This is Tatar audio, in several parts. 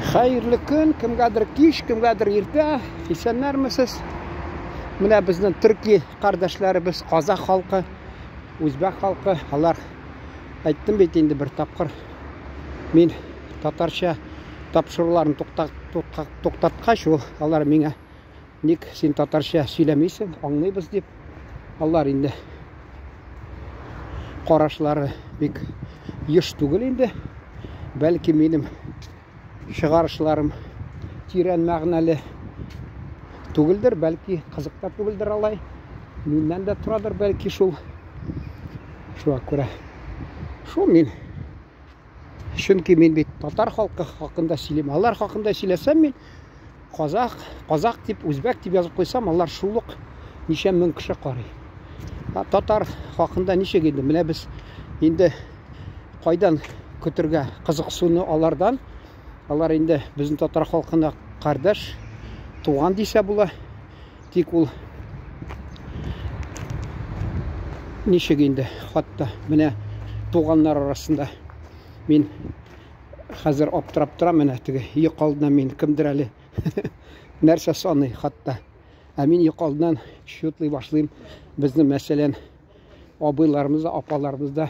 Хәерле көн, кемгәдер кич, кемгәдер иртә. Исәннәрмесез? Менә безнең төрки кардәшләребез, казах халкы, үзбәк халкы, алар әйттем бит инде бер тапкыр. Мин татарча тапшыруларын туктаткач, ул алар миңа ник син татарча сөйләмисең, аңлыйбыз дип. Алар инде карашлары бик еш түгел инде. Бәлки минем чыгарышларым тирән мәгънәле түгелдер, бәлки кызык та түгелдер алай. Миннән дә торадыр бәлки шул. Шуңа күрә шул мин. Чөнки мин бит татар халкы хакында сөйлим. Алар хакында сөйләсәм мин казах, казах дип, үзбәк дип язып куйсам, алар шул ук ничә мең кеше карый. Татар хакында ничек инде? Менә без инде кайдан көтергә кызыксыну алардан? Алар инде безнең татар халкына кардәш, туган дисә була. Тик ул ничек инде, хатта менә туганнар арасында мин хәзер аптырап торам, менә теге йокы алдыннан мин кемдер әле нәрсә саный хатта. Ә мин йокы алдыннан счетлый башлыйм. Безнең, мәсәлән, абыйларыбыз да, апаларыбыз да,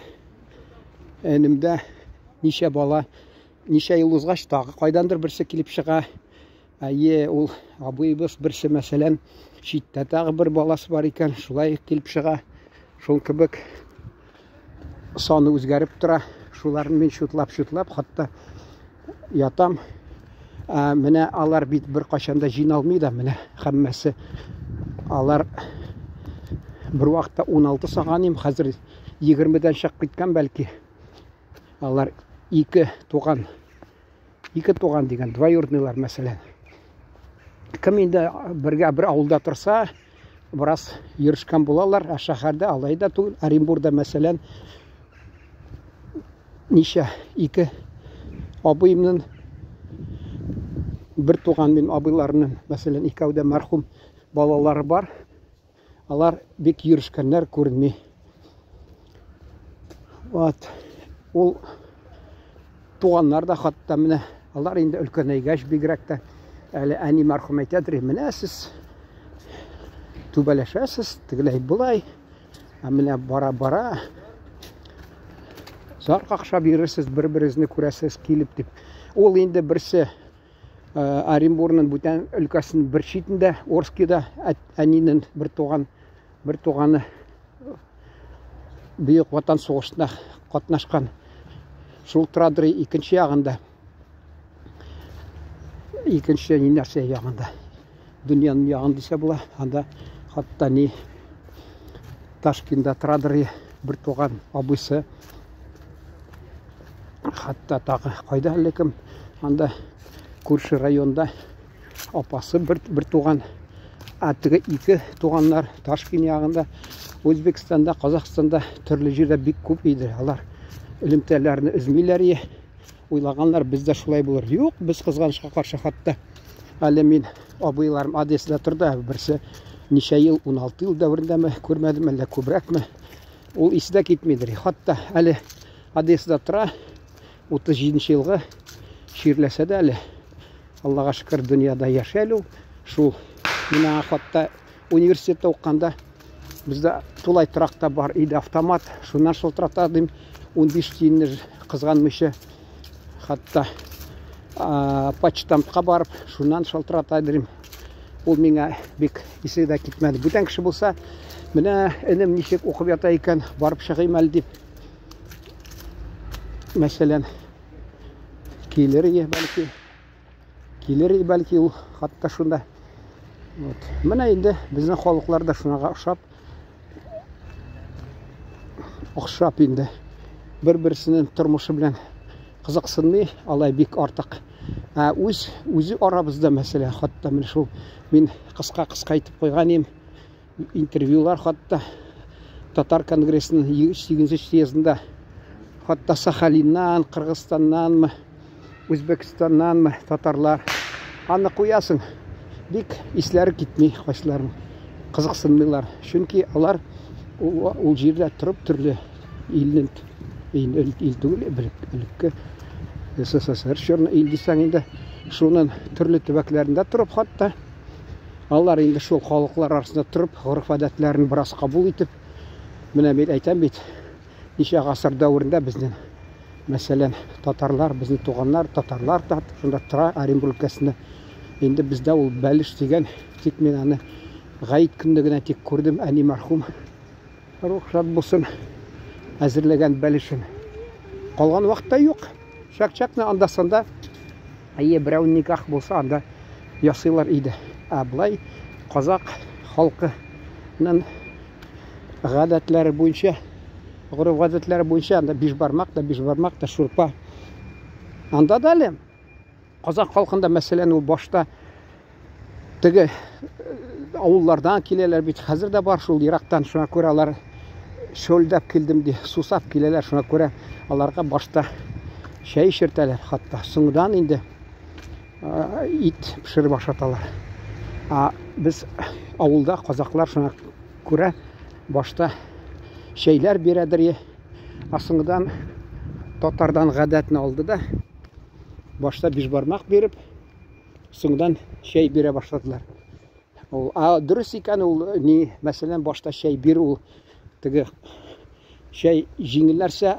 энемдә ничә бала, ничә ел узгач тагы кайдандыр берсе килеп чыга. Әйе, ул абыебыз берсе, мәсәлән, читтә тагы бер баласы бар икән, шулай килеп чыга. Шул кебек саны үзгәреп тора. Шуларны мин чутлап-чутлап хатта ятам. Ә, менә алар бит бер кайчан да җыйналмый да, менә һәммәсе. Алар бер вакытта 16 саган идем, хәзер 20-дән чыгып киткән бәлки. Алар ике туган Ике туган дигән, двоюродныйлар мәсәлән. Кем инде бергә бер авылда торса, бераз йөрешкән булалар, ә шәһәрдә алай да түгел. Оренбурда мәсәлән, ничә ике абыемның бер туган мин абыйларының, мәсәлән, икәү дә мәрхүм балалары бар. Алар бик йөрешкәннәр күренми. Вот. Ул туганнар да хатта менә алар инде өлкәнәйгәч бигрәк тә әле әни мәрхүм әйтәдер, менә сез түбәләшәсез, тегеләй болай. Ә менә бара-бара зар какшап йөрерсез, бер-берегезне күрәсез килеп дип. Ул инде берсе Оренбурның бүтән өлкәсенең бер читендә, Орскида әнинең бер туган бер туганы Бөек Ватан сугышында катнашкан. Шул торадыр икенче ягында. Икенче ни нәрсә ягында. Дөньяның ягын дисә була. Анда хатта ни Ташкинда торадыр бер туган абыйсы. Хатта тагы кайда әллә кем анда күрше районда апасы бер, бер туган. Ә теге ике туганнар Ташкин ягында, Үзбекстанда, Казахстанда төрле җирдә бик күп иде. Алар элемтәләрне өзмиләр ие. Уйлаганнар, бездә шулай булыр. Юк, без кызганычка каршы хатта әле мин абыйларым Одессада торды, берсе ничә ел, 16 ел дәверендәме күрмәдем, әллә күбрәкме. Ул исе дә китмидер. Хатта әле Одессада тора, 37 елгы чирләсә дә әле Аллага шөкер, дөньяда яши әле ул. Шул менә хатта университетта укыганда бездә тулай торакта бар иде автомат, шуннан шылтырата дим, 15 тиенне кызганмыйча хатта почтамтка барып, шуннан шылтырата дим. Ул миңа бик исе дә китмәде. Бүтән кеше булса, менә энем ничек укып ята икән, барып чыгыйм әле дип. Мәсәлән, килер иде бәлки. Килер иде бәлки ул хатта шунда. Вот. Менә инде безнең халыклар да шунага охшап охшап инде бер-берсенең тормышы белән кызыксынмый, алай бик артык. Ә үз үзе арабызда мәсәлән, хатта менә шул мин кыска-кыска әйтеп куйган идем. Интервьюлар хатта Татар конгрессының 8 съездында хатта Сахалиннан, Кыргызстаннанмы, Үзбәкстаннанмы татарлар. Аны куясың, бик исләре китми кайсыларының. Кызыксынмыйлар. Чөнки алар ул җирдә торып төрле илнең ил, ил түгел, элекке СССР чорны ил дисәң инде Шунын төрле төбәкләрендә торып хатта алар инде шул халыклар арасында торып, гореф-гадәтләрен бераз кабул итеп, менә мин әйтәм бит, ничә гасыр дәверендә безнең, мәсәлән, татарлар, безнең туганнар, татарлар да шунда тора, Оренбург өлкәсендә. Инде бездә ул бәлеш дигән, тик мин аны гает көнне генә тик күрдем, әни мәрхүм, рух шат булсын, әзерләгән бәлешен. Калган вакытта юк. Чак-чакны анда-санда, әйе, берәү никах булса, анда ясыйлар иде. Ә болай казак халкының гадәтләре буенча, гореф-гадәтләре буенча анда бишбармак та, бишбармак та, шурпа. Анда да әле казак халкында, мәсәлән, ул башта теге авыллардан киләләр бит, хәзер дә бар шул ерактан, шуңа күрә алар шөлдәп килдем ди, сусап киләләр, шуңа күрә аларга башта чәй эчертәләр, хатта соңдан инде ит пешереп ашаталар. А без авылда казаклар шуңа күрә башта чәйләр бирәдер, а соңдан татардан гадәтне алды да, башта бишбармак биреп, соңдан чәй бирә башладылар. Ул, а дөрес икән ул ни, мәсәлән, башта чәй бирү ул теге чәй җиңел нәрсә,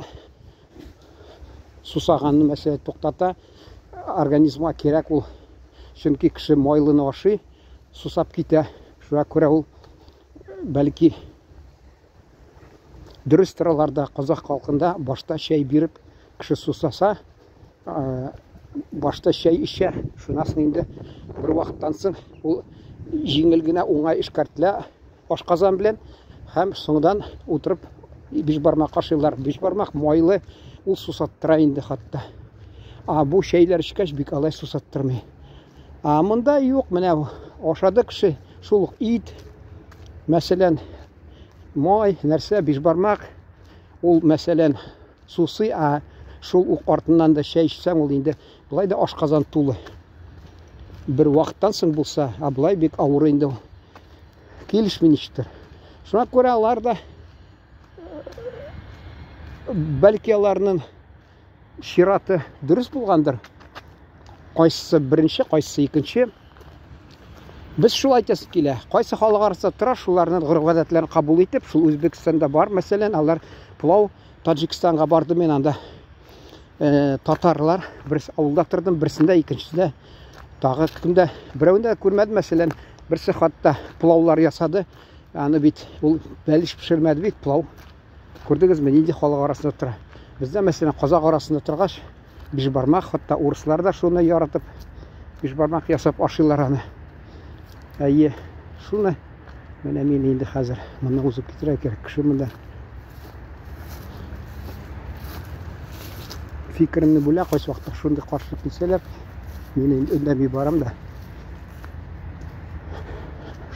сусаганны мәсәлән туктата, организмга кирәк ул. Чөнки кеше майлыны ашый, сусап китә. Шуңа күрә ул бәлки дөрес тораларда казах халкында башта чәй биреп кеше сусаса, башта чәй эчә, шуннан соң инде бер вакыттан соң ул җиңел генә уңай эшкәртелә ашказан белән һәм соңдан утырып бишбармак ашыйлар. Бишбармак майлы, ул сусаттыра инде хатта. А бу чәйләр эчкәч бик алай сусаттырмый. А монда юк, менә ашады кеше шул ук ит, мәсәлән, май, нәрсә, бишбармак, ул мәсәлән сусый, а шул ук артыннан да чәй эчсәң, ул инде болай да ашказан тулы. Бер вакыттан соң булса, а болай бик авыр инде ул. Килешми ничектер. Шуңа күрә алар да бәлки аларның чираты дөрес булгандыр. Кайсысы беренче, кайсысы икенче. Без шул әйтәсе килә. Кайсы халык арасында тора, шуларның гореф-гадәтләрен кабул итеп, шул Үзбәкстанда бар, мәсәлән, алар плау Таҗикстанга бардым мин анда. Татарлар бер авылда тордым, берсендә, икенчесендә тагы кемдә, берәүне дә күрмәдем, мәсәлән, берсе хатта плаулар ясады. Аны бит ул бәлеш пешермәде бит, плау. Күрдегезме, нинди халык арасында тора. Бездә, мәсәлән, казак арасында торгач, бишбармак, хатта урыслар да шуны яратып, бишбармак ясап ашыйлар аны. Әйе, шуны менә мин инде хәзер монда узып китәргә кирәк. Кеше монда фикеремне бүлә, кайсы вакытта шундый каршылык килсәләр, мин инде үндәми барам да.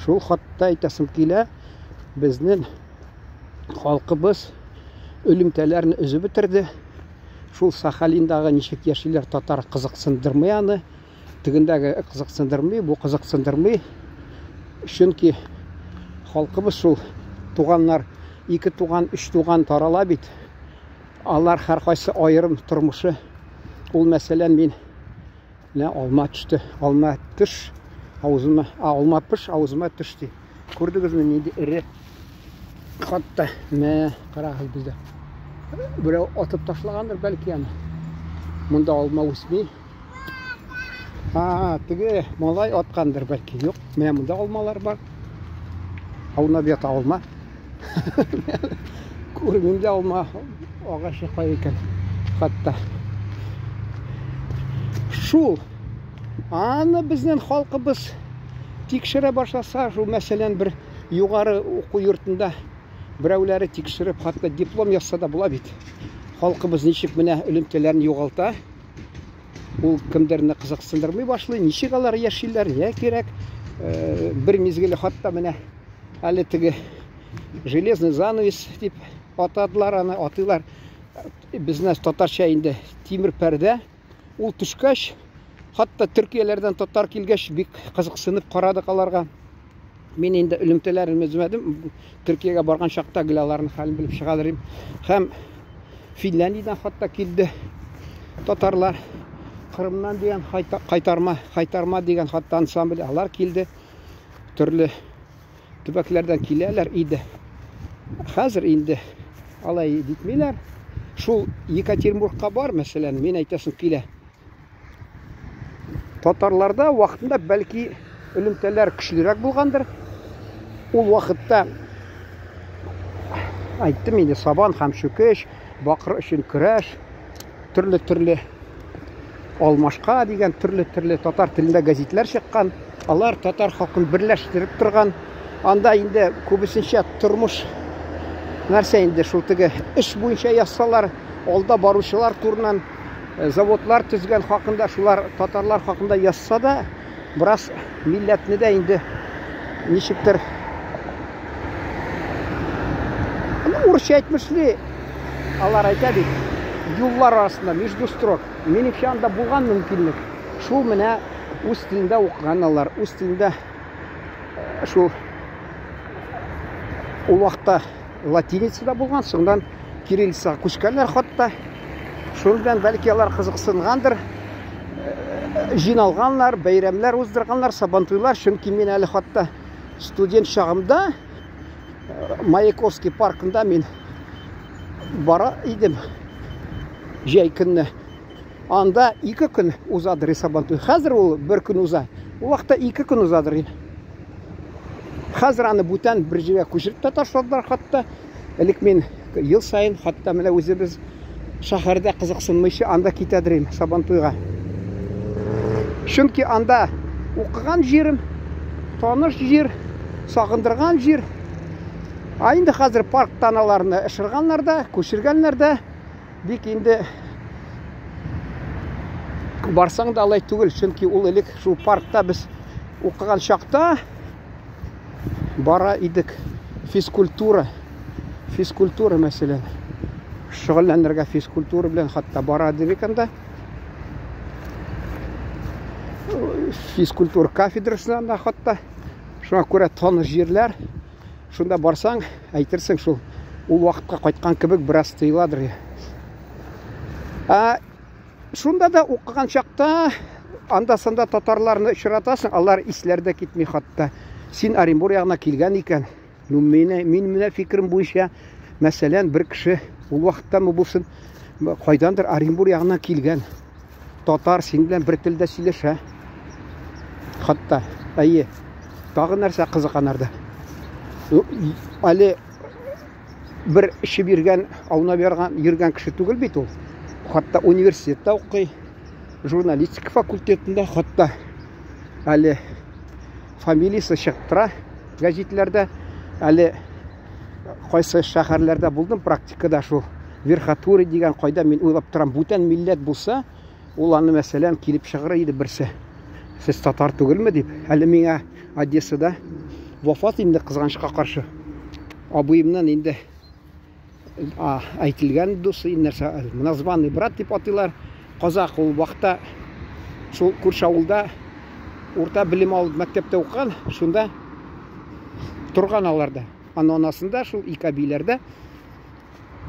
Шул хатта әйтәсем килә, безнең халкыбыз элемтәләрне өзеп бетерде. Шул Сахалиндагы ничек яшиләр татар кызыксындырмый аны. Тегендәге кызыксындырмый, бу кызыксындырмый. Чөнки халкыбыз шул туганнар, ике туган, өч туган тарала бит. Алар һәркайсы аерым тормышы. Ул мәсәлән мин менә алма төште, алма төш авызыма, а, алма пеш авызыма төш ди. Күрдегезме нинди эре? Хатта мә карагыз бездә. Берәү атып ташлагандыр бәлки аны. Монда алма үсми. А, теге малай аткандыр бәлки. Юк, менә монда алмалар бар. Аунап ята алма. Күрмим дә алма агачы кай икән. Хатта. Шул. Аны безнең халкыбыз тикшерә башласа, шул мәсәлән бер югары уку йортында берәүләре тикшереп, хатта диплом язса да була бит. Халкыбыз ничек менә элемтәләрен югалта, ул кемдерне кызыксындырмый башлый, ничек алар яшиләр, нигә кирәк. Бер мизгеле хатта менә әле теге железный занавес дип атадылар аны, атыйлар. Безне татарча инде тимер пәрдә. Ул төшкәч, хатта Төркияләрдән татар килгәч, бик кызыксынып карадык аларга. Мин инде элемтәләрен өзмәдем. Төркиягә барган чакта гел аларның хәлен белеп чыга идем. Һәм Финляндиядән хатта килде татарлар. Кырымнан дигән кайтарма, кайтарма дигән хатта ансамбль алар килде. Төрле төбәкләрдән киләләр иде. Хәзер инде алай дитмиләр. Шул Екатеринбургка бар, мәсәлән, мин әйтәсем килә. Татарларда вакытында бәлки элемтәләр көчлерәк булгандыр. Ул вакытта әйттем инде сабан һәм чүкеч, бакыр өчен көрәш, төрле-төрле алмашка дигән төрле-төрле татар телендә гәзитләр чыккан. Алар татар халкын берләштереп торган. Анда инде күбесенчә тормыш нәрсә инде шул теге эш буенча язсалар, алда баручылар турыннан э, заводлар төзгән хакында, шулар татарлар хакында язса да, бераз милләтне дә инде ничектер ну, урысча әйтмешли, алар әйтә бит, юллар арасында, между строк. Минемчә, анда булган мөмкинлек. Шул менә үз телендә укыган алар, үз телендә э, шул ул вакытта латиницада булган, соңдан кириллицага күчкәннәр хатта. Шуның белән бәлки алар кызыксынгандыр, э, җыйналганнар, бәйрәмнәр уздырганнар, сабантуйлар, чөнки мин әле хатта студент чагымда э, Маяковский паркында мин бара идем җәй көнне. Анда ике көн узадыр Сабантуй. Хәзер ул бер көн уза. Ул вакытта ике көн узадыр. Хәзер аны бүтән бер җиргә күчереп тә ташладылар хатта. Элек мин ел саен хатта менә үзебез шәһәрдә кызыксынмыйча анда китәдер идем Сабантуйга. Чөнки анда укыган җирем, таныш җир, сагындырган җир. Ә инде хәзер парктан аларны ышырганнар да, күчергәннәр дә. Бик инде барсаң да алай түгел, чөнки ул элек шул паркта без укыган чакта бара идек. Физкультура, физкультура мәсәлән, шөгыльләнергә физкультура белән хатта бара идек анда. Физкультура кафедрасына да хатта. Шуңа күрә таныш җирләр. Шунда барсаң, әйтерсең шул ул вакытка кайткан кебек бераз тоеладыр. Ә шунда да укыган чакта анда-санда татарларны очратасың, алар исләре дә китми хатта. Син Оренбур ягына килгән икән. Ну, мине, мин менә фикерем буенча, мәсәлән, бер кеше ул вакыттамы булсын, кайдандыр Оренбур ягына килгән. Татар син белән бер телдә сөйләшә. Хатта, әйе. Тагы нәрсә кызык анарда? Әле бер эчеп йөргән, аунап йөргән, йөргән кеше түгел бит ул. Хатта университетта укый, журналистика факультетында, хатта әле фамилиясе чыгып тора гәҗитләрдә. Әле кайсы шәһәрләрдә булдым практикада шул Верхотуры дигән кайда мин уйлап торам, бүтән милләт булса, ул аны мәсәлән килеп чыгыр иде берсе. Сез татар түгелме дип. Әле миңа Одессада вафат инде кызганычка каршы. Абыемнан инде әйтелгән дусы нәрсә, названный брат дип атыйлар. Казак ул вакытта шул күрше авылда урта белем алып мәктәптә укыган, шунда торган аларда. Аны анасында шул ике әбиләрдә.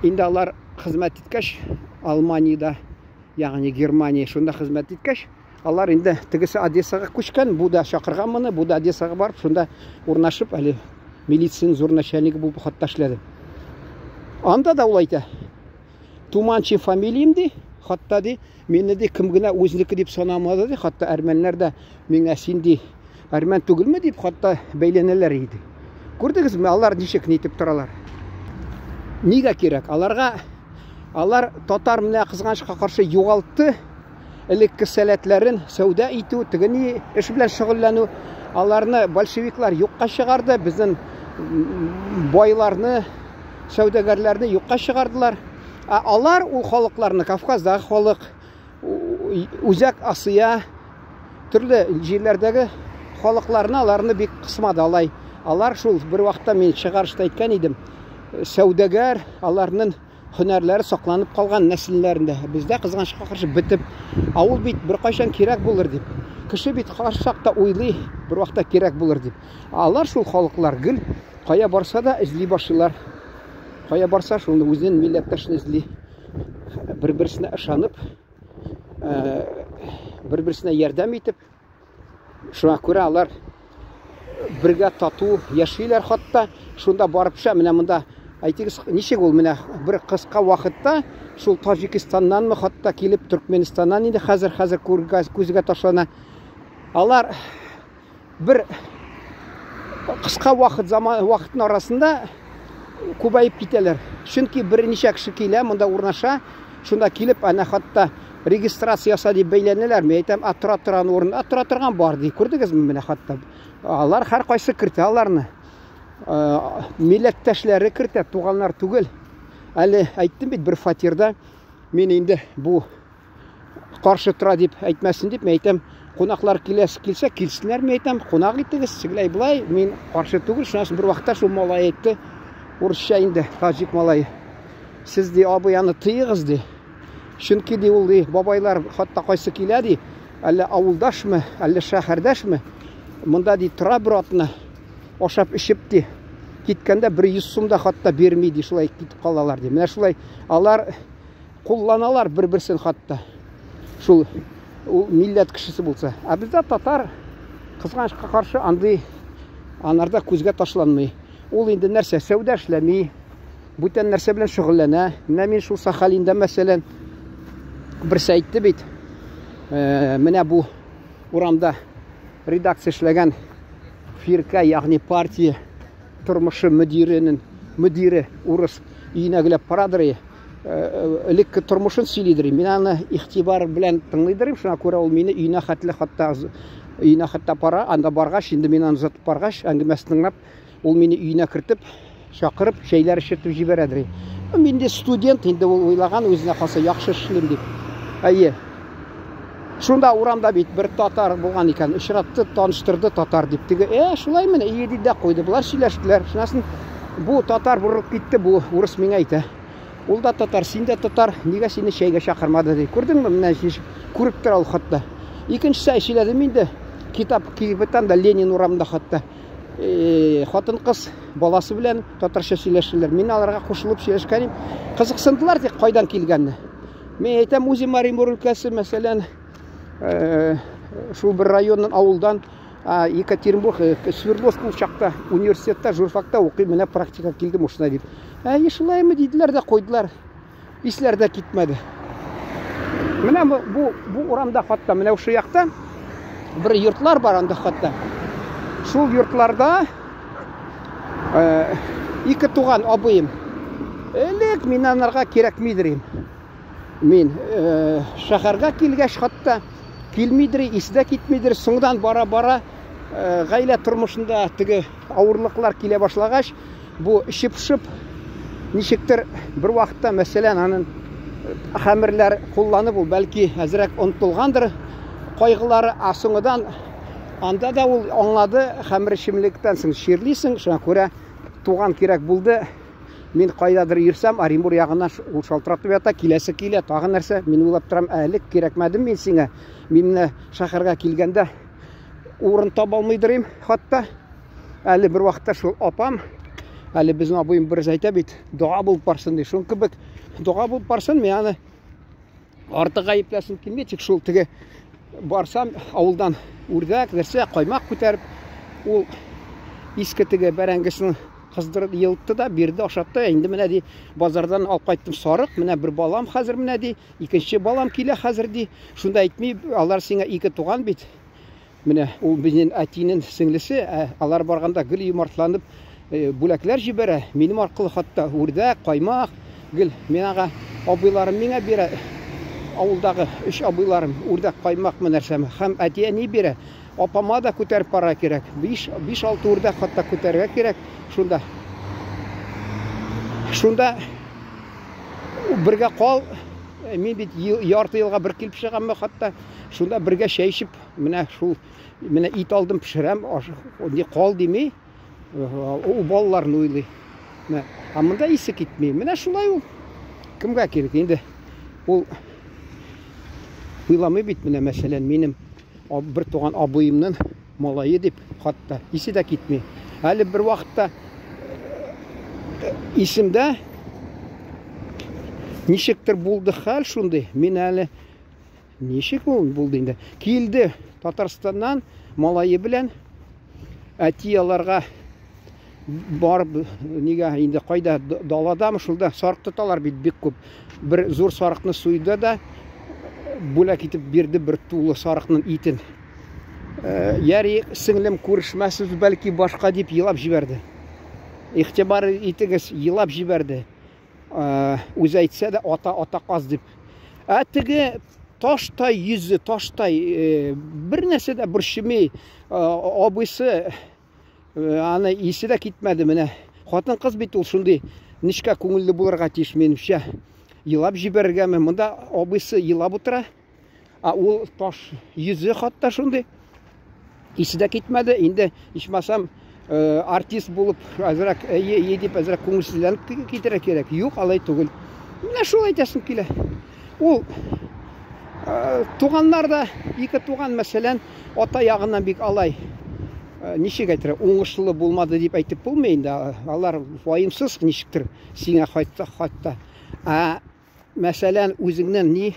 Инде алар хезмәт иткәч, Алманиядә, ягъни Германия шунда хезмәт иткәч, алар инде тегесе Одессага күчкән, бу да чакырган моны, бу да Одессага барып, шунда урнашып, әле милициянең зур начальнигы булып хатта эшләде. Анда да ул әйтә, Туманчи фамилиям ди, хатта ди, мине ди кем генә үзенеке дип санамады ди, хатта әрмәннәр дә миңа син ди, әрмән түгелме дип хатта бәйләнәләр иде. Күрдегезме, алар ничек нитеп торалар? Нигә кирәк? Аларга алар татар менә кызганычка каршы югалтты элекке сәләтләрен, сәүдә итү, теге ни эш белән шөгыльләнү. Аларны большевиклар юкка чыгарды, безнең байларны, сәүдәгәрләрне юкка чыгардылар. Ә алар ул халыкларны, Кавказдагы халык, Үзәк Асия, төрле җирләрдәге халыкларны аларны бик кысмады алай. Алар шул бер вакытта мин чыгарышта әйткән идем, сәүдәгәр аларның һөнәрләре сакланып калган нәселләрендә. Бездә кызганычка каршы бетеп, авыл бит беркайчан кирәк булыр дип. Кеше бит каршакта уйлый, бер вакытта кирәк булыр дип. Алар шул халыклар гел кая барса да эзли башлыйлар. Кая барса шуны үзенең милләттәшен эзли. Бер-берсенә ышанып, бер-берсенә ярдәм итеп, шуңа күрә алар бергә тату яшиләр хатта. Шунда барып төшә, менә монда әйтегез, ничек ул менә бер кыска вакытта шул Таҗикистаннанмы хатта килеп Төркменистаннан инде хәзер-хәзер күзгә ташлана. Алар бер кыска вакыт заман вакытның арасында күбәеп китәләр. Чөнки берничә кеше килә, монда урнаша, шунда килеп, әнә хатта регистрация яса дип бәйләнәләр. Мин әйтәм, а тора торган урын, а тора торган бар ди. Күрдегезме менә хатта? Алар һәркайсы кертә аларны. Милләттәшләре кертә, туганнар түгел. Әле әйттем бит, бер фатирда мин инде бу каршы тора дип әйтмәсен дип, мин әйтәм, кунаклар киләсе килсә, килсеннәр, мин әйтәм, кунак итегез, тегеләй болай, мин каршы түгел. Шуннан соң бер вакытта шул малай әйтте, урысча инде, таҗик малае. Сез ди, абый, аны тыегыз ди. Чөнки ди ул ди, бабайлар хатта кайсы килә ди, әллә авылдашмы, әллә шәһәрдәшме, монда ди тора бер атна, ашап эчеп ди, киткәндә бер 100 сум да хатта бирми ди, шулай китеп калалар ди. Менә шулай алар кулланалар бер-берсен хатта. Шул ул милләт кешесе булса. Ә бездә татар кызганычка каршы андый анарда күзгә ташланмый. Ул инде нәрсә, сәүдә эшләми, бүтән нәрсә белән шөгыльләнә. Менә мин шул Сахалинда мәсәлән берсе әйтте бит. Менә бу урамда редакция эшләгән фирка, ягъни партия тормышы мөдиренең мөдире урыс өенә геләп барадыр. Элекке тормышын сөйлидер. Мин аны игътибар белән тыңлыйдыр. Шуңа күрә ул мине өенә хәтле хатта өенә хәтта бара. Анда баргач, инде мин аны озатып баргач, әңгәмәсен тыңлап, ул мине өенә кертеп, чакырып, чәйләр эчертеп җибәрәдер. Мин дә студент, инде ул уйлаган үзенә калса яхшы эшлим дип. Әйе. Шунда урамда бит бер татар булган икән, очратты, таныштырды татар дип. Теге, шулай менә, ие диде дә куйды. Болар сөйләштеләр. Шуннан соң бу татар борылып китте, бу урыс миңа әйтә. Ул да татар, син дә татар, нигә сине чәйгә чакырмады ди. Күрдеңме, менә күреп тора ул хатта. Икенчесе сөйләдем инде. Китап кибеттән дә Ленин урамында хатта. Хатын-кыз баласы белән татарча сөйләшәләр. Мин аларга кушылып сөйләшкән идем. Кызыксындылар тик кайдан килгәнне. Мин әйтәм, үзем Оренбур өлкәсе, мәсәлән, шул бер районнан, авылдан, Екатеринбург, Свердловск ул чакта университетта, журфакта укыйм, менә практика килдем ушына дип. Әй, шулаймы диделәр дә куйдылар. Исләр дә китмәде. Менә бу урамда хатта, менә шул якта бер йортлар бар анда хатта. Шул йортларда ике туган абыем. Элек мин анарга кирәкмидер им. Мин шәһәргә килгәч хатта килмидер, исе дә китмидер. Соңдан бара-бара гаилә тормышында теге авырлыклар килә башлагач, бу эчеп-шып ничектер бер вакытта, мәсәлән, аның хәмерләр кулланып, ул бәлки әзрәк онытылгандыр кайгылары, ә соңыдан анда да ул аңлады, хәмер эчемлектән соң чирлисең, шуңа күрә туган кирәк булды. Мин кайдадыр йөрсәм, Оренбур ягыннан ул шалтыратып ята, киләсе килә, тагы нәрсә, мин уйлап торам, ә элек кирәкмәдем мин сиңа. Мин менә шәһәргә килгәндә урын таба алмыйдыр им, хатта. Әле бер вакытта шул апам, әле безнең абыем бер әйтә бит, дога булып барсын ди. Шуның кебек дога булып барсын, мин аны артык гаепләсем килми, тик шул теге барсам, авылдан үрдәк, нәрсә, каймак күтәреп, ул иске теге бәрәңгесен кыздырып елытты да бирде, ашатты. Инде менә ди, базардан алып кайттым сарык, менә бер балам хәзер менә ди, икенче балам килә хәзер ди. Шунда әйтми, алар сиңа ике туган бит. Менә ул безнең әтинең сеңлесе, ә алар барганда гел юмартланып бүләкләр җибәрә. Минем аркылы хатта үрдәк, каймак, гел мин ага абыйларым миңа бирә. Авылдагы өч абыйларым үрдәк, каймакмы нәрсәме. Һәм әти-әни бирә. Апама да күтәреп барырга кирәк. 5-6 үрдәк хатта күтәрергә кирәк. Шунда. Шунда бергә кал. Мин бит ярты елга бер килеп чыгаммы хатта. Шунда бергә чәй эчеп, менә шул, менә ит алдым, пешерәм, аш, не кал дими, ул балаларны уйлый. Менә, ә монда исе китми. Менә шулай ул. Кемгә кирәк инде? Ул уйламый бит менә, мәсәлән, минем бер туган абыемның малае дип хатта исе дә китми. Әле бер вакытта исемдә ничектер булды хәл шундый. Мин әле Ничек ул булды инде? Килде Татарстаннан малае белән. Әти аларга барып нигә инде кайда даладамы шунда сарык тоталар бит бик күп. Бер зур сарыкны суйды да бүләк итеп бирде бер тулы сарыкның итен. Э, яри сеңлем күрешмәсез бәлки башка дип елап җибәрде. Игътибар итегез, елап җибәрде. Э, үзе әйтсә дә ата ата каз дип. Ә теге таштай йөзе, таштай э, бер нәрсә дә борчымый. Абыйсы аны исе дә китмәде менә. Хатын-кыз бит ул шундый нечкә күңелле булырга тиеш минемчә. Елап җибәрергәме? Монда абыйсы елап утыра. Ә ул таш йөзе хатта шундый. Исе дә китмәде. Инде ичмасам э, артист булып әзрәк әйе, әйе дип әзрәк күңелсезләнеп китәргә кирәк. Юк, алай түгел. Менә шул әйтәсем килә. Ул э, туганнар да ике туган, мәсәлән, ата ягыннан бик алай э, ничек әйтергә, уңышлы булмады дип әйтеп булмый инде. Алар ваемсыз ничектер сиңа хатта хатта. Ә Мәсәлән, үзеңнән ни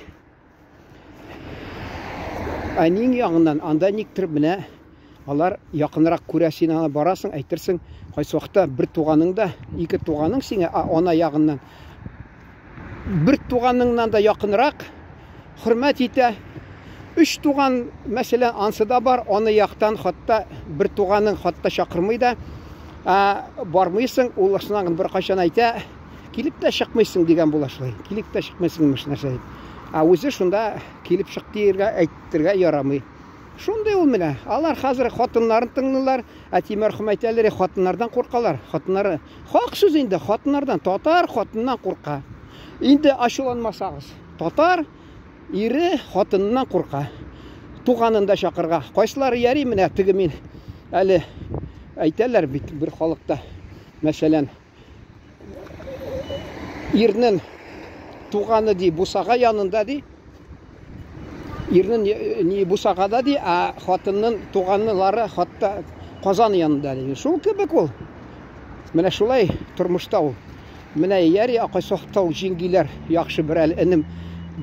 әниң ягыннан анда никтер менә алар якынрак күрә син аны барасың, әйтерсең, кайсы вакытта бер туганың да, ике туганың сиңа ана ягыннан бер туганыңнан да якынрак хөрмәт итә. Өч туган, мәсәлән, ансы да бар, аны яктан хатта бер туганың хатта чакырмый да, ә, бармыйсың, ул шуннан бер кайчан әйтә, Килеп тә чыкмыйсың дигән була шулай. Килеп тә чыкмыйсың имеш нәрсә дип. Ә үзе шунда килеп чык диергә әйтергә ярамый. Шундый ул менә. Алар хәзер хатыннарын тыңлыйлар. Әти мәрхүм әйтәләр, хатыннардан куркалар. Хатыннары хак сүз инде, хатыннардан татар хатыннан курка. Инде ачуланмасагыз, татар ире хатыныннан курка. Туганын да чакырга. Кайсылары яри менә теге мин әле әйтәләр бит бер халыкта. Мәсәлән, Ирнең туганы ди бусага янында ди. Ирнең ни бусагада ди, ә хатынның туганнары хатта Казан янында ди. Шул кебек ул. Менә шулай тормышта ул. Менә яри акай сохта ул җиңгиләр яхшы бер әле энем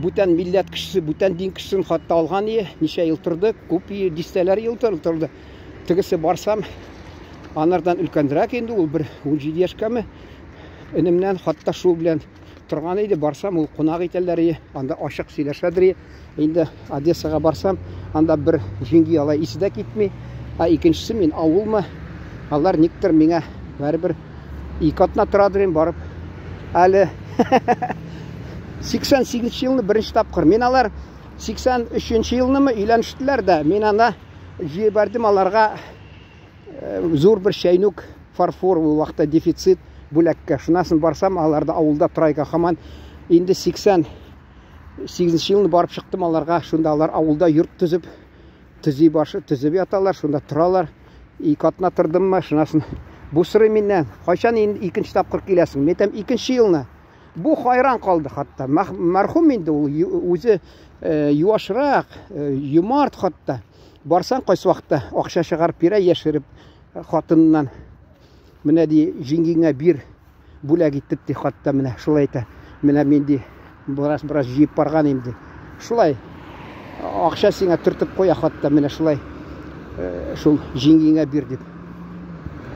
бүтән милләт кешесе, бүтән дин кешесен хатта алган ие, ничә ел торды, күп дистәләр ел торды. Тегесе барсам, анардан өлкәнрәк инде ул бер 17 яшькәме. Энемнән хатта шул белән торган иде. Барсам, ул кунак итәләр иде. Анда ачык сөйләшәдер. Инде Одессага барсам, анда бер җиңги алай исе дә китми. Ә икенчесе мин авылмы? Алар никтер миңа бәрібір ике атна торадыр инде барып. Әле 88 елны беренче тапкыр. Мин алар 83 елнымы өйләнештеләр дә, мин анда җибәрдем аларга зур бер чәйнүк фарфор ул вакытта дефицит бүләккә. Шуннан соң барсам, аларда авылда тройка һаман инде 88 елны барып чыктым аларга. Шунда алар авылда йорт төзеп, төзи башы, төзеп яталар, шунда торалар. Ике атна тордыммы, шуннан соң бу сорый миннән, кайчан инде икенче тапкыр киләсең? Мин әйтәм, икенче елны. Бу хайран калды хатта. Мәрхүм инде ул үзе юашрак, юмарт хатта. Барсаң кайсы вакытта акча чыгарып бирә яшереп хатыныннан. Менә ди җиңгиңә бир бүләк итеп ди хатта менә шулай әйтә. Менә мин ди бераз бераз җыеп барган инде. Шулай акча сиңа төртеп куя хатта менә шулай шул җиңгиңә бир дип.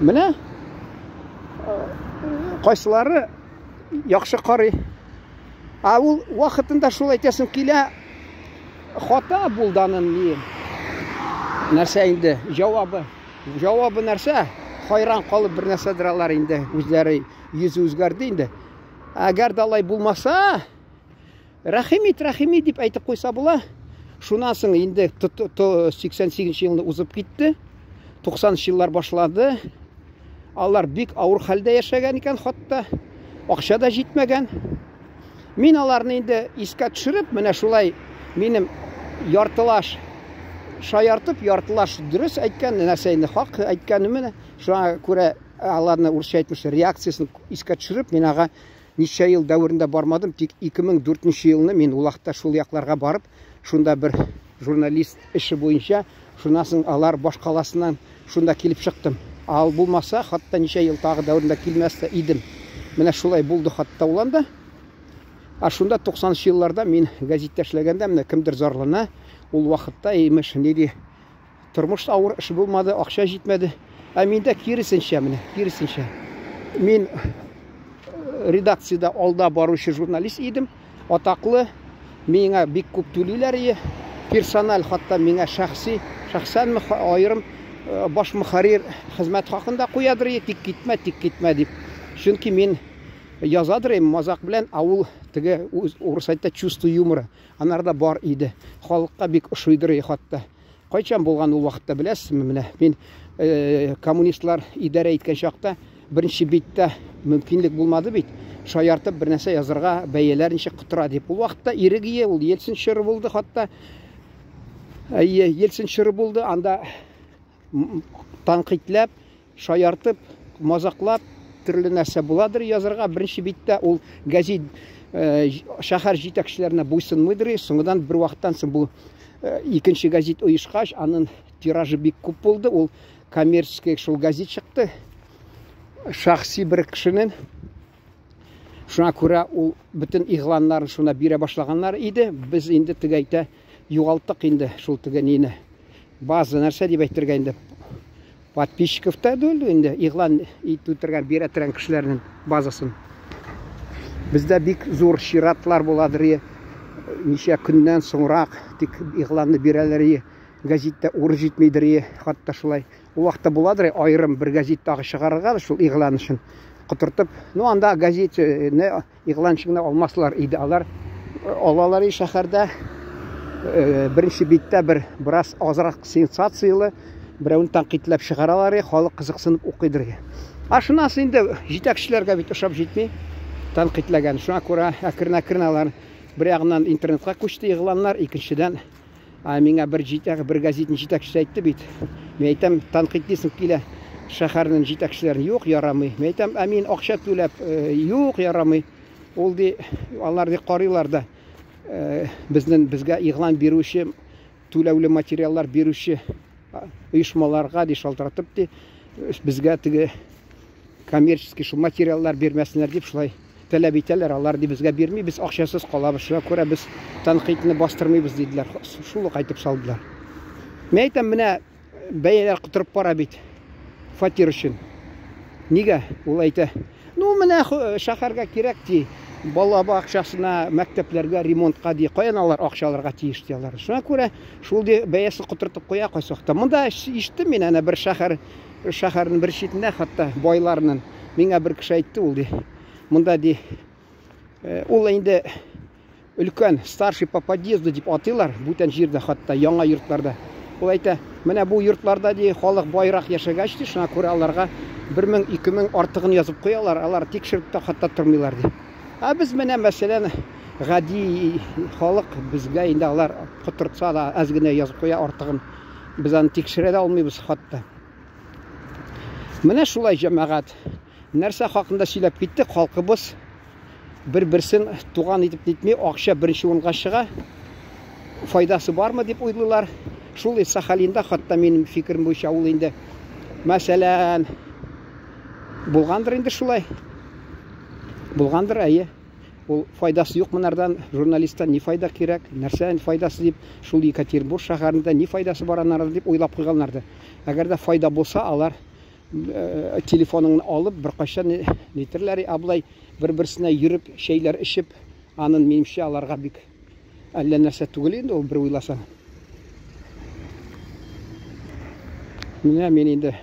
Менә кайсылары яхшы карый. Ә ул вакытында шул әйтәсем килә, хата булды аның ни. Нәрсә инде, җавабы. Җавабы нәрсә? Хайран калып бер нәрсәдер алар инде, үзләре йөзе үзгәрде инде. Әгәр дә алай булмаса, рәхим ит, рәхим ит дип әйтеп куйса була. Шуннан соң инде 88 елны узып китте. 90 еллар башлады. Алар бик авыр хәлдә яшәгән икән хатта. Акча да җитмәгән. Мин аларны инде искә төшереп, менә шулай минем яртылаш шаяртып, яртылаш дөрес әйткән нәрсә инде хак әйткәнем менә. Шуңа күрә аларны урысча әйтмешли реакциясен искә төшереп, мин ага ничә ел дәверендә бармадым, тик 2004 елны мин ул вакытта шул якларга барып, шунда бер журналист эше буенча, шуннан соң алар башкаласыннан шунда килеп чыктым. Ал булмаса, хатта ничә ел тагы дәверендә килмәс тә идем. Менә шулай булды хатта ул анда. Ә шунда 90 елларда мин гәзиттә эшләгәндә менә кемдер зарлана, ул вакытта имеш ни ди, тормыш авыр, эш булмады, акча җитмәде. Ә миндә киресенчә менә, киресенчә. Мин редакциядә алда баручы журналист идем, атаклы, миңа бик күп түлиләр ие. Персональ хатта миңа шәхси, шәхсән аерым баш мөхәррир хезмәт хакын да куядыр ие, тик китмә, тик китмә дип. Чөнки мин язадыр идем мазак белән, ә ул теге урыс әйтә чувство юмора, анарда бар иде. Халыкка бик ошыйдыр ие хатта. Кайчан булган ул вакытта беләсезме? Менә мин коммунистлар идарә иткән чакта беренче биттә мөмкинлек булмады бит. Шаяртып бер нәрсә язарга, бәяләр ничек котыра дип. Ул вакытта ирек ие, ул Ельцин чоры булды хатта. Әйе, Ельцин чоры булды. Анда тәнкыйтьләп, шаяртып, мазаклап төрле нәрсә буладыр язарга. Беренче биттә ул гәзит шәһәр җитәкчеләренә буйсынмыйдыр. Соңыннан бер вакыттан соң бу икенче гәзит оешкач, аның тиражы бик күп булды. Ул коммерческий шул гәзит чыкты. Шәхси бер кешенең. Шуңа күрә ул бөтен игъланнарын шуна бирә башлаганнар иде. Без инде теге әйтә югалттык инде шул теге нине. База нәрсә дип әйтергә инде. Подписчиков та түгел инде, игълан итү торган, бирә торган кешеләрнең базасын. Бездә бик зур чиратлар буладыр. Ничә көннән соңрак тик игъланны бирәләр. Гәзиттә урын җитмидер, хатта шулай. Ул вакытта буладыр, аерым бер гәзит тагы чыгарырга шул игълан өчен котыртып. Ну, анда гәзитне игъланчы гына алмаслар иде. Алар алалар и шәһәрдә беренче биттә бер бераз азрак сенсацияле берәүне тәнкыйтьләп чыгаралар, халык кызыксынып укыйдыр. А шуннан инде җитәкчеләргә бит ошап җитми тәнкыйтьләгән. Шуңа күрә әкрен-әкрен алар бер ягыннан интернетка күчте игъланнар, икенчедән миңа бер җитәк, бер гәзитнең җитәкчесе әйтте бит. Мин әйтәм, тәнкыйтьлисең килә шәһәрнең җитәкчеләрен, юк, ярамый. Мин әйтәм, ә мин акча түләп, юк, ярамый. Ул ди, алар ди карыйлар да, безнең безгә игълан бирүче, түләүле материаллар бирүче оешмаларга ди шалтыратып ди, безгә теге коммерческий шул материаллар бирмәсеннәр дип шулай таләп итәләр, алар ди безгә бирми, без акчасыз калабыз, шуңа күрә без тәнкыйтьне бастырмыйбыз диделәр. Шул ук әйтеп салдылар. Мин әйтәм, менә бәяләр котырып бара бит фатир өчен. Нигә? Ул әйтә, ну менә шәһәргә кирәк ди, бала бакчасына, мәктәпләргә, ремонтка ди, каян алар акча алырга тиеш ди алар. Шуңа күрә шул ди бәясе котыртып куя кайсы вакытта. Монда ишеттем мин әнә бер шәһәр шәһәрнең бер читендә хәтта байларның миңа бер кеше әйтте ул ди. Монда ди ул инде өлкән старший по подъезду дип атыйлар бүтән җирдә хәтта яңа йортларда. Ул әйтә, менә бу йортларда ди халык байрак яшәгәч ди, шуңа күрә аларга 1000, 2000 артыгын язып куялар, алар тикшереп тә хәтта тормыйлар ди. Ә без менә мәсәлән гади халык безгә инде алар котыртса да әз генә язып куя артыгын. Без аны тикшерә дә алмыйбыз хәтта. Менә шулай җәмәгать. Нәрсә хакында сөйләп киттек, халкыбыз бер-берсен туган итеп нитми, акча беренче урынга чыга. Файдасы бармы дип уйлыйлар. Шул Сахалинда хәтта минем фикерем буенча ул инде мәсәлән булгандыр инде шулай. Булгандыр, әйе. Ул файдасы юк монардан, журналисттан ни файда кирәк, нәрсә файдасы дип, шул Екатеринбург шәһәрендә ни файдасы бар анардан дип уйлап куйганнардыр. Әгәр дә файда булса, алар телефоныңны алып, беркайчан нитерләр, абылай бер-берсенә йөреп, чәйләр эчеп, анын минемчә аларга бик әллә нәрсә түгел инде ул бер уйласаң. Менә мин инде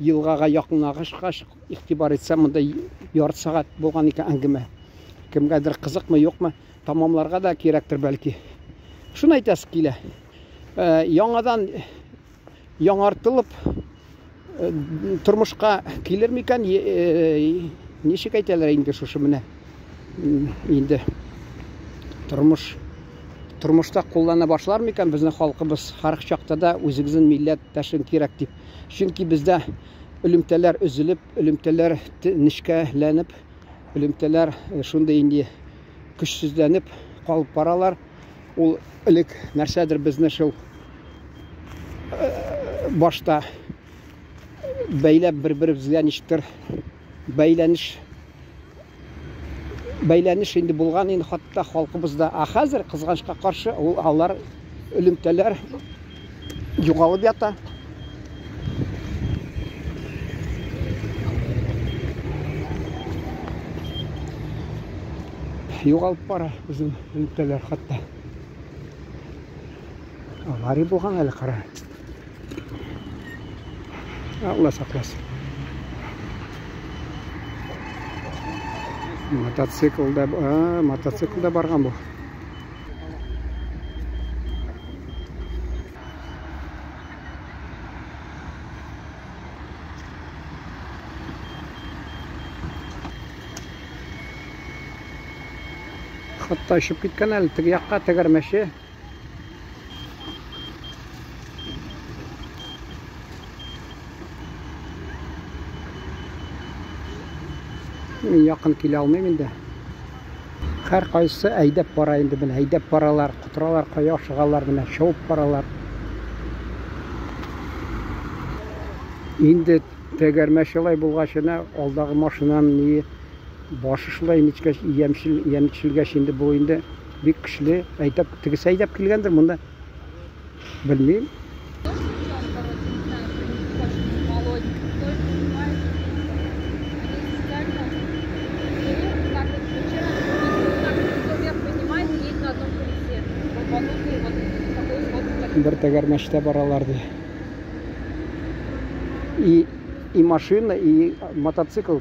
елгага якынлашкач, игътибар итсәм, монда ярты сәгать булган икән әңгәмә. Кемгәдер кызыкмы, юкмы, тамамларга да кирәктер бәлки. Шуны әйтәсе килә. Яңадан яңартылып тормышка килер микән? Ничек әйтәләр инде шушы менә инде тормыш тормышта куллана башлар микән безнең халкыбыз һәр чакта да үзегезнең милләттәшең кирәк дип. Чөнки бездә элемтәләр өзелеп, элемтәләр нечкәләнеп, элемтәләр шундый инде көчсезләнеп калып баралар. Ул элек нәрсәдер безне шул башта бәйләп бер-беребезгә ничектер бәйләнеш Бәйләнеш инде булган инде хатта халкыбызда. Ә хәзер кызганычка каршы ул алар элемтәләр югалып ята. Югалып бара безнең элемтәләр хатта. Авария булган әле кара. Алла сакласын. Мотоциклда, мотоциклда барган бу. Хатта очып киткән әле теге якка тәгәрмәче. Мин якын килә алмыйм инде. Һәр кайсы әйдәп бара инде менә, әйдәп баралар, котыралар, кая ашыгалар менә, чабып баралар. Инде тәгәрмәч алай булгач, әнә алдагы машинаның ни башы шулай нечкә ямчил, ямчилгәч инде бу инде бик көчле. Әйдәп, тегесе әйдәп килгәндер монда. Белмим. Бер тәгәрмәчтә баралар ди. И машина, и мотоцикл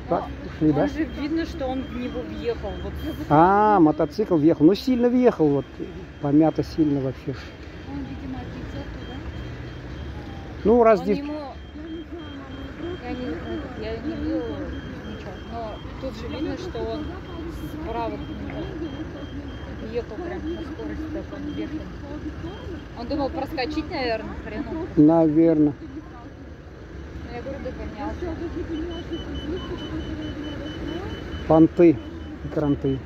так шли, да? Он же видно, что он в него въехал. Вот. А, мотоцикл въехал. Ну, сильно въехал, вот, помято сильно вообще. Он, видимо, отлетел туда. Ну, раз Он ему... Я не видела ничего, но тут же видно, что он справа въехал прям на скорости такой бешеной. Он думал проскочить, наверное, хреном. Наверное. Я говорю, догонялся. Понты и кранты.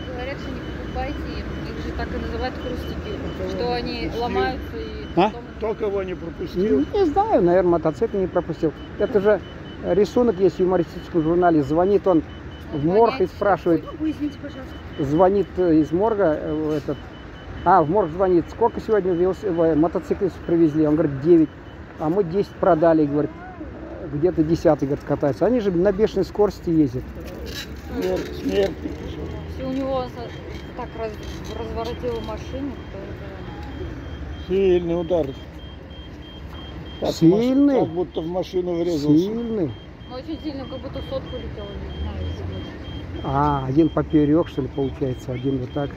Говорят, что не покупайте их. Их же так и называют хрустики, что они ломаются и... А? Потом... Кто кого не пропустил? Не знаю, наверное, мотоцикл не пропустил. Это же рисунок есть в юмористическом журнале. Звонит он в морг и спрашивает. Извините, пожалуйста. Звонит из морга этот... А, в морг звонит. Сколько сегодня мотоциклистов привезли? Он говорит, 9. А мы 10 продали, говорит. Где-то 10, говорит, катаются. Они же на бешеной скорости ездят. Смерть. Все у него так разворотило машину. Сильный удар. Так, сильный? Как будто в машину врезался. Сильный. Ну, очень сильно, как будто сотку летел. Не знаю, а, один поперек, что ли, получается, один вот так.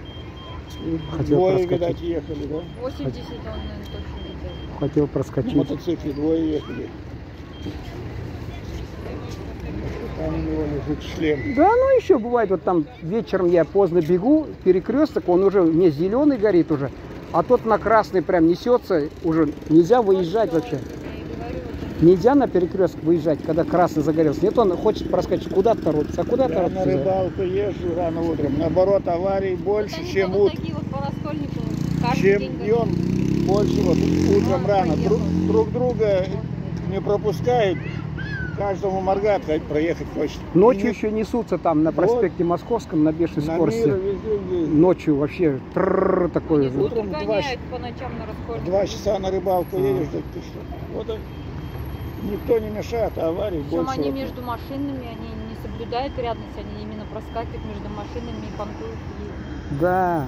Хотел двое, проскочить. Видать, ехали, да? 80 он, наверное, точно летел. Хотел проскочить. На мотоцикле двое ехали. Там у него лежит шлем. Да, ну еще бывает, вот там вечером я поздно бегу, перекресток, он уже не зеленый горит уже, а тот на красный прям несется, уже нельзя выезжать вообще. Нельзя на перекресток выезжать, когда красный загорелся. Нет, он хочет проскочить, куда торопится, а куда я торопится? На рыбалку езжу рано утром. Наоборот, аварий больше, вот чем вот утром. Вот чем день днем больше, вот утром рано. Друг друга не пропускают. Каждому моргает, хоть проехать хочет. Ночью и еще несутся там на проспекте вот, Московском на бешеной на скорости. Ночью вообще трррр такой. Утром по ночам на 2 часа на рыбалку едешь, так ты что? Вот никто не мешает, а аварий больше. Они между машинами, они не соблюдают рядность, они именно проскакивают между машинами и понтуют. Да.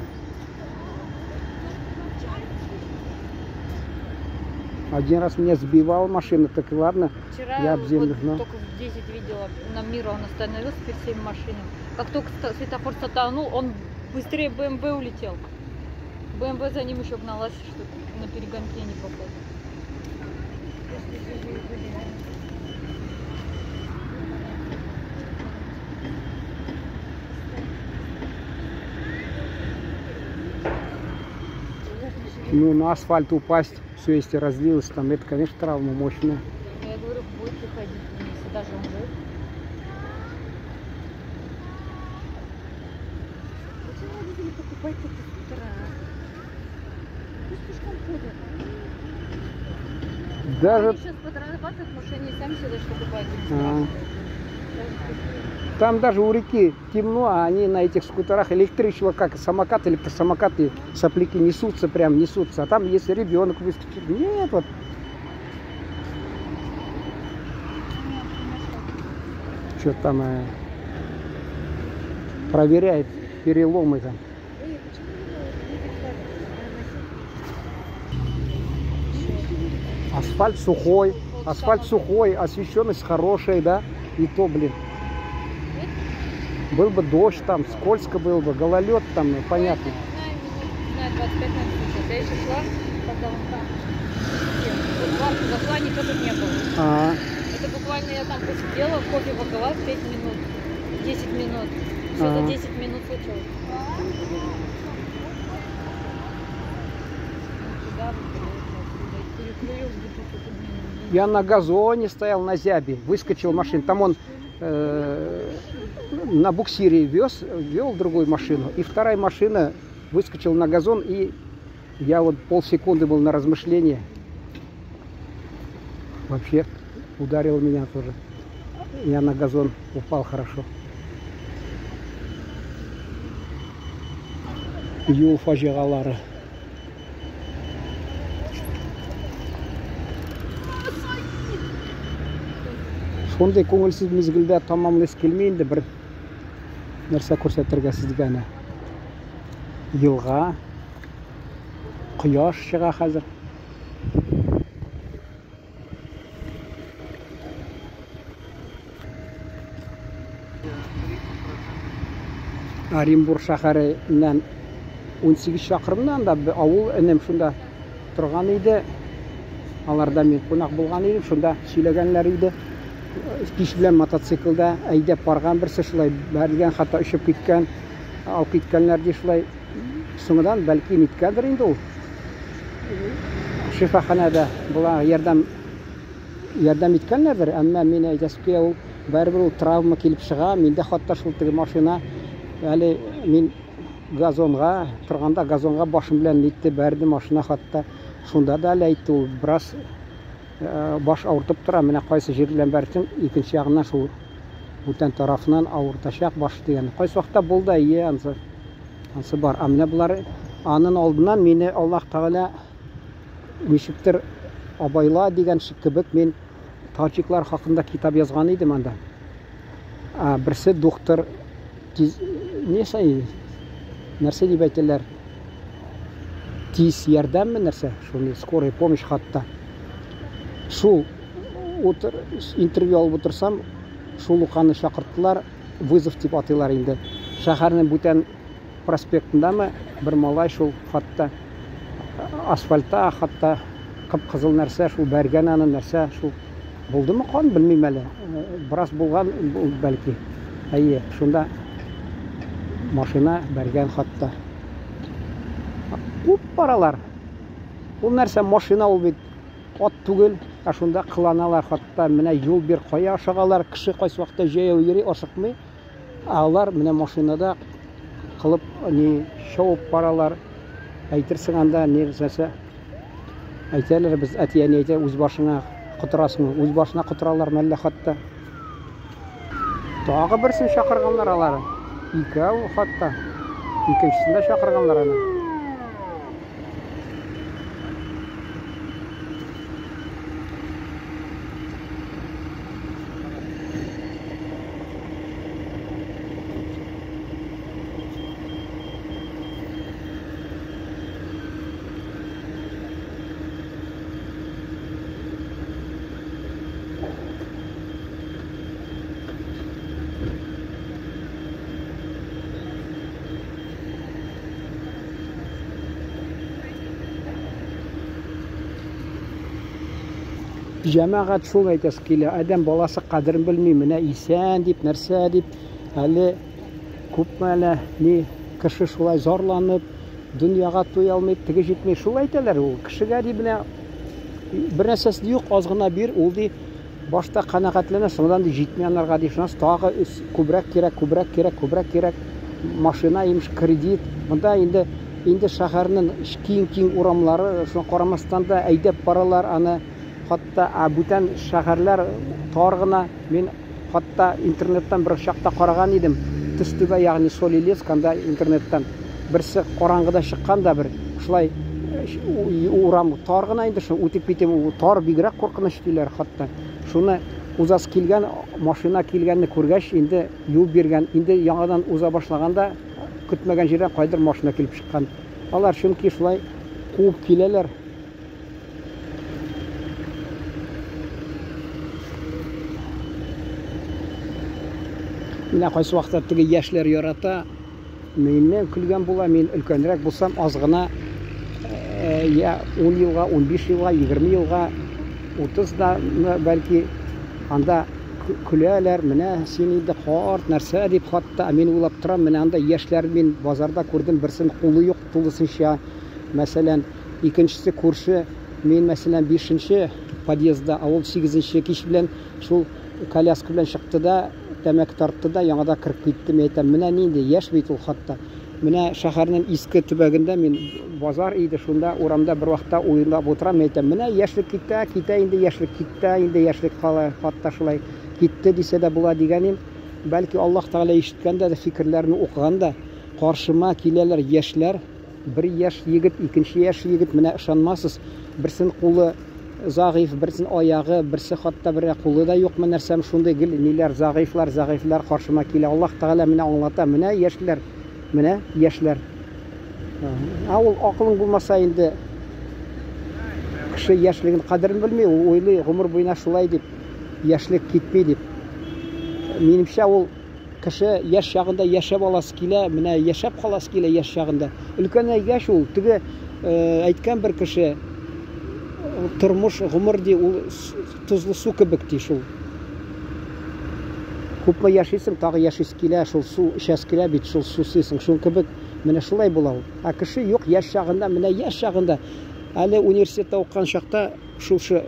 Один раз меня сбивала машина, так ладно, вчера я об землю. Вот только в 10 видела, на Мира он остановился перед всеми машинами. Как только светофор сатанул, он быстрее БМВ улетел. БМВ за ним еще гналась, что на перегонке не попал. Ну, на асфальт упасть, все, если разлилось, там, это, конечно, травма мощная. Я говорю, будет выходить, если даже он жив. Зачем родители покупать такие скутера? Пусть пешком ходят. Даже... Они сейчас подрабатывают, может, они сами себе даже покупают. Там даже у реки темно, а они на этих скутерах электричество, как самокат, электросамокаты, сопляки несутся, прям несутся. А там, если ребенок выскочит, нет, вот. Что там проверяет переломы там. Асфальт сухой, освещенность хорошая, да, и то, блин. Был бы дождь там, скользко было бы, гололед там, ну, понятно. Не знаю, 25 минут случилось. Я еще шла, когда он там. Вот в арку зашла, ничего тут не было. А -а. Это буквально я там посидела, кофе попила 5 минут, 10 минут. Все за 10 минут случилось. Я на газоне стоял на зябе, выскочил машина. Там он на буксире вел другую машину, и вторая машина выскочила на газон, и я вот полсекунды был на размышлении. Вообще ударил меня тоже. Я на газон упал хорошо. Юл фаҗигалары. Шундый күңелсез мизгелдә тамамлыйсы килми инде, бер нәрсә күрсәтергә сезгә әнә. Елга, кояш чыга хәзер. Оренбург шәһәреннән 18 чакрымнан да авыл энем шунда торган иде. Аларда мин кунак булган идем, шунда сөйләгәннәр иде. Кич белән мотоциклда әйдәп барган берсе шулай бәрелгән, хатта очып киткән, алып киткәннәр ди шулай. Соңыннан бәлки ниткәндер инде ул. Шифаханәдә була ярдәм иткәннәрдер, әмма мин әйтәсе килә, ул барыбер ул травма килеп чыга. Миндә хатта шул теге машина әле мин газонга торганда газонга башым белән нитте, бәрде машина хатта. Шунда да әле әйтте ул, бераз баш авыртып тора, менә кайсы җир белән бәрсең, икенче ягыннан шул бүтән тарафыннан авыртачак баш дигән. Кайсы вакытта булды, ие, ансы бар. Ә менә болар анын алдыннан мине Аллаһ Тәгалә ничектер абайла дигән кебек мин таҗиклар хакында китап язган идем анда. Берсе доктор нәрсә дип әйтәләр? Тиз ярдәмме нәрсә? Шуны скорая помощь хатта. Шул интервью алып утырсам, шул ук аны чакырттылар, вызов дип атыйлар инде. Шәһәрнең бүтән проспектындамы бер малай шул хатта асфальтта, хатта кып-кызыл нәрсә, шул бәргән аны нәрсә, шул булдымы кан, белмим әле. Бераз булган бәлки. Әйе, шунда машина бәргән хатта. Күп баралар. Ул нәрсә машина ул бит ат түгел, ә шунда кыланалар хатта, менә юл бир кая ашыгалар, кеше кайсы вакытта җәяү йөри, ашыкмый. Ә алар менә машинада кылып ни шауып баралар. Әйтерсең анда нәрсә әйтәләр, без әти-әни әйтә, үз башыңа котырасың, үз башына котыралар мәллә хатта. Тагы берсен чакырганнар алар. Икәү хатта. Икенчесен дә чакырганнар аны. Җәмәгать шул әйтәсе килә, адәм баласы кадерен белми, менә исән дип, нәрсә дип, әле күпме әле ни кеше шулай зарланып, дөньяга туя алмый, теге җитми, шул әйтәләр ул. Кешегә ди менә бер нәрсәсе юк, аз гына бир, ул ди башта канәгатьләнә, соңдан ди җитми анарга ди, шуннан тагы күбрәк кирәк, күбрәк кирәк, күбрәк кирәк. Машина имеш, кредит. Монда инде шәһәрнең киң-киң урамнары, шуңа карамастан да әйдәп баралар аны. Хатта бүтән шәһәрләр тар гына. Мин Хатта интернеттан бер чакта караган идем. Төстүбә, ягъни Соль-Илецк, анда интернеттан берсе караңгыда чыккан да бер шулай урам тар гына инде, шул үтеп китеп, тар бигрәк куркыныч диләр хатта. Шуны узасы килгән, машина килгәнне күргәч, инде юл биргән, инде яңадан уза башлаганда көтмәгән җирдән кайдыр машина килеп чыккан. Алар чөнки шулай куып киләләр. Менә кайсы вакытта теге яшьләр ярата, миннән көлгән була, мин өлкәнрәк булсам, аз гына, я 10 елга, 15 елга, 20 елга, 30 да, бәлки, анда көләләр, менә син инде карт нәрсә дип хатта, мин уйлап торам, менә анда яшьләр мин базарда күрдем, берсен кулы юк тулысынча, мәсәлән, икенчесе күрше, мин, мәсәлән, 5-нче подъездда, ә ул 8-нче кич белән шул коляска белән чыкты да, тәмәке тартты да, яңада кереп китте. Мин әйтәм, менә нинди яшь бит ул хатта. Менә шәһәрнең иске төбәгендә мин базар иде, шунда урамда бер вакытта уйлап утырам, мин әйтәм, менә яшьлек китә, китә инде яшьлек, китә инде яшьлек кала, хатта шулай китте дисә дә була дигәнем. Бәлки Аллаһ Тәгалә ишеткән дә, фикерләрне укыган да, каршыма киләләр яшьләр, бер яшь егет, икенче яшь егет, менә ышанмасыз, берсен кулы зәгыйфь, берсен аягы, берсе хатта бер кулы да юкмы нәрсәм, шундый гел ниләр, зәгыйфлар, зәгыйфләр каршыма килә. Аллаһ Тәгалә менә аңлата, менә яшьләр, менә яшьләр. Ә ул акылың булмаса инде кеше яшьлеген кадерен белми, ул уйлый, гомер буена шулай дип, яшьлек китми дип. Минемчә, ул кеше яшь чагында яшәп аласы килә, менә яшәп каласы килә яшь чагында. Өлкәнәйгәч ул, теге әйткән бер кеше, тормыш, гомер ди, ул тозлы су кебек ди шул. Күпме яшисең, тагы яшисе килә, шул су эчәсе килә бит, шул су сыйсың, шул кебек менә шулай була ул. Ә кеше юк яшь чагында, менә яшь чагында, әле университетта укыган чакта шушы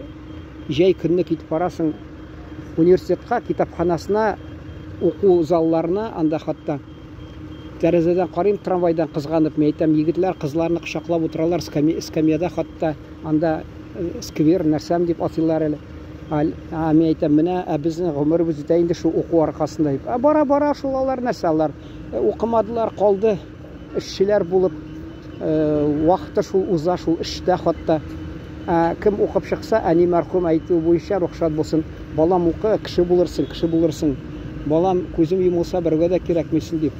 җәй көнне китеп барасың университетка, китапханасына, уку залларына, анда хатта тәрәзәдән карыйм, трамвайдан кызганып, мин әйтәм, егетләр кызларны кочаклап утыралар скамьяда, хатта анда сквер нәрсәм дип атыйлар әле. Мин әйтәм, менә, ә безнең гомеребез үтә инде шул уку аркасында дип. Ә бара-бара шул алар нәрсә, алар укымадылар, калды эшчеләр булып, вакыты шул уза, шул эштә хатта. Кем укып чыкса, әни мәрхүм әйтүе буенча рөхсәт булсын. Балам укы, кеше булырсың, кеше булырсың. Балам, күзем йомылса, берәүгә дә кирәкмисең дип.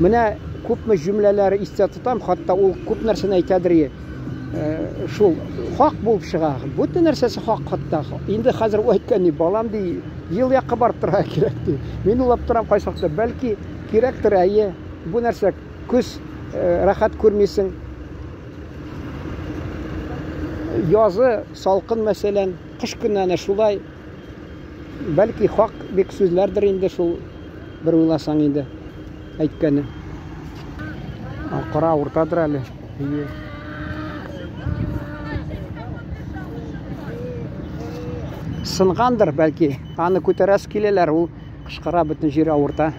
Менә күпме җөмләләр истә тотам, хатта ул күп нәрсәне әйтәдер. Шул хак булып чыга. Бөтен нәрсәсе хак хатта. Инде хәзер ул әйткән ни, балам ди, ел якка барып торырга кирәк ди. Мин уйлап торам кайсы вакытта, бәлки кирәктер, әйе. Бу нәрсә күз рәхәт күрмисең. Язы салкын мәсәлән, кыш көне әнә шулай. Бәлки хак бик сүзләрдер инде шул, бер уйласаң инде әйткәне. Кара уртадыр әле. Әйе. Сынгандыр бәлки, аны күтәрәсе киләләр, ул кычкыра, бөтен җире авырта.